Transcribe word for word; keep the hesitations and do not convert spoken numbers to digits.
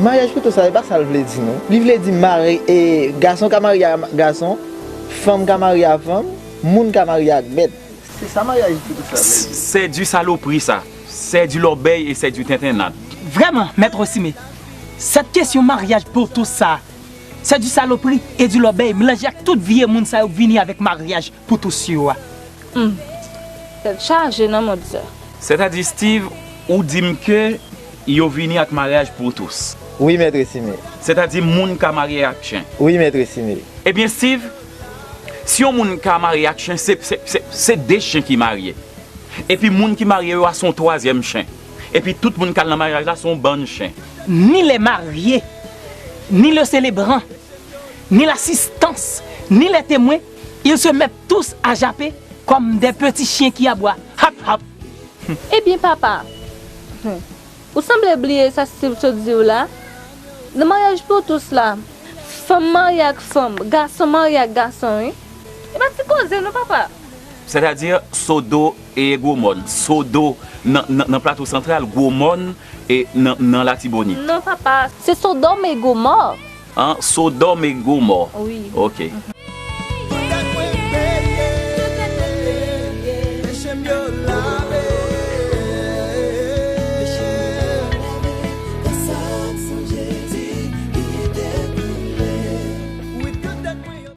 Maryaj pou tout sa, se pa sa l vle di, non. Li vle di mari, e, gason ka marye a gason, fanm ka marye a fanm, moun ka marye ak bèt. Se sa maryaj pou tout sa vle di. C'est du saloperie, ça. C'est du lòbèy et c'est du tentennad. Vrèman, Mèt Rosime, cette question mariage pour tous sa, c'est du saloperie et du lòbèy melanje ak tout vye moun sa yo k vini avèk maryaj pou tous yo a. Hmm. Tèt chaje nan mond sa. Sètadi, Steve, ou di m ke yo vini ak maryaj pou tous. Wi, Mèt Rosime. Sètadi, moun ka marye ak chen. Wi, Mèt Rosime. Ebyen, Steve, si yon moun ka marye ak chen, se, se, se, se de chen ki marye. Epi moun ki marye yo a se yon twazyèm chen. Epi tout moun k al nan maryaj la se yon bann chen. Ni les mariés, ni le célébrant, ni l'assistance, ni les témoins, ils se mettent tous à japer comme des petits chiens qui aboient. Hap, hap. Ebyen, papa, hmm, ou sanble bliye sa Steve sot di w la. Nan maryaj pou tous la, fanm marye ak fanm, gason marye ak gason, wi. E pa ti koze non, papa. Sètadi, Sodo e Gwomòn. Sodo nan, nan, nan Plato Santral, Gwomòn e nan, nan Latibonit. Non, papa. Se Sodòm e Gomò. An, Sodòm e Gomò. Wi. Ok.